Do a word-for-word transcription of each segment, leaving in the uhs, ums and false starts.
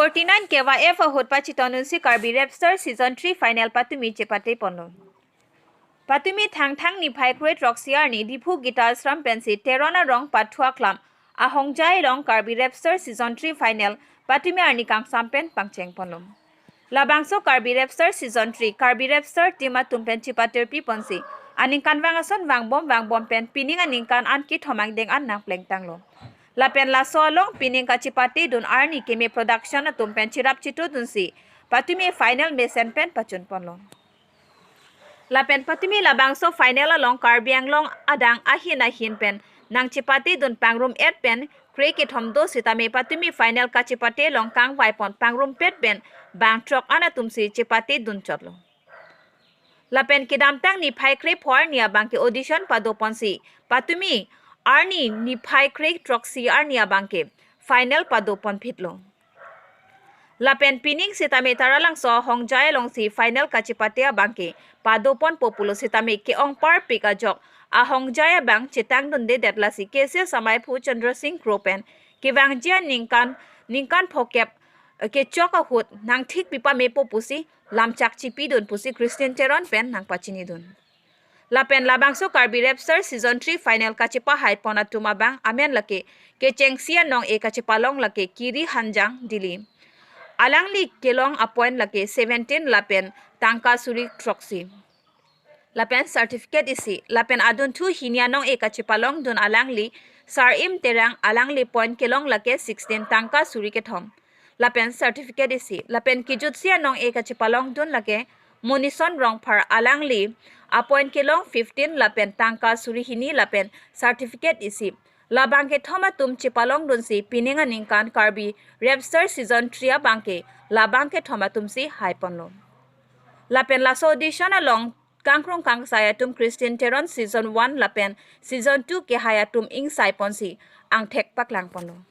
Forty-nine K Y F ahut pachiton dunsi Karbi Rapstar Season three final patumi chepate ponlo. Patumi Thangthang niphai kre throksi arni Diphu Gita Ashram pensi Teron arong Pathu Aklam Ahongjai along Karbi Rapstar Season three final patumi arni kangsam pen pangcheng ponlo. Labangso Karbi Rapstar Season three Karbi Rapstar team atum pen chipatirpi ponsi aningkanvang ason vangbom vangbom pen pining aningkan an kethom angdeng an nangplengtanglo. Lapen laso along pining kachepate dun arni Keme Production atum pen cherap chetu dunsi patumi final mesen pen pachun ponlo. Lapen patumi labangso final along Karbi Anglong adang ahin ahin pen nangchepate dun pangrum et pen kre kethom do sitame patumi final kachepate along kangvai pon pangrumpet pen bang throk an atumsi chepate dun chotlo. Lapen kedamtang niphai kre pho arni abangke audition pado ponsi patumi arni niphai kre throksi arni abangke final pado ponphitlo. Lapen pining sitame Taralangso Ahongjai alongsi final kachepate abangke pado ponpo pulo sitame ke-ong parpik ajok Ahongjai abang chetang dundedet lasi K C S amaiphu Chandra Singh Kro pen kevangji aningkan ningkan phokep kechok ahut nangthik pipamepo pusi lamchak chepi dun pusi Christian Teron pen nangpachini dun. Lapen labangso Karbi Rapstar Season three final kachepahai pon atum abang amen lake kechengsi anong-e kachepalong lake Kiri Hanjang Dili. Alangli kelong apoint lake seventeen lapen tangka suri throksi. Lapen certificate isi, lapen adunthu hini anong-e kachepalong dun alangli Sarim Terang, alangli point kelong lake sixteen tangka suri kethom. Lapen certificate isi, lapen kejutsi anong-e kachepalong dun lake Monison Rongphar, alangli apoint kelong fifteen lapen tangka suri hini lapen certificate isi. Labang kethom atum chepalong dunsi pining aningkan Karbi Rapstar Season three abangke labang kethom atumsi hai ponlo. Lapen laso audition along kangkrung kangsai atum Christian Teron Season one lapen Season two kehai atum ingsai ponsi angthek paklang ponlo.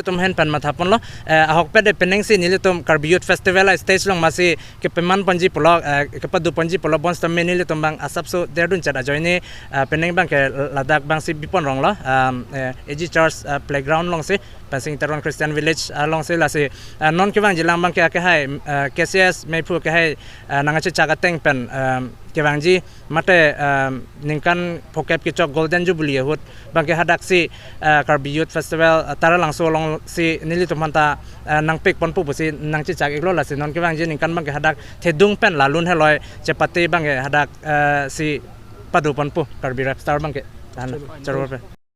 Tum hen pen matha ponlo, eh, ahokpet de penengsi nelitum Karbi Youth Festival a-stage along masi kepeman ponji pulo, eh, kepadu ponji pulo bonsitame nelitum bang asapso derdun chat ajoine, eh, peneng abangke ladak abangsi bipon ronglo, um, eh, A G Church, eh, playground alongsi, Pensing Teron Christian Village alongsi lasi, eh, non kevangjilang abangke akehai, eh, K C S meiphu kehai, eh, nangkachechak ateng pen, um, kevangji mate, um, ningkan phokep kechok Golden Jubilee ahut abangke hadaksi, uh, Karbi Youth Festival, uh, Taralangso alongsi nelitum aphanta, uh, nangpik ponpo pusi nangchechak iklo lasi non kevangji ningkan abangke hadak thedung pen lalun heloi chepate abangke hadak, uh, si padu ponpo Karbi Rapstar abangke. Tahan, chalo, chalo, chalo.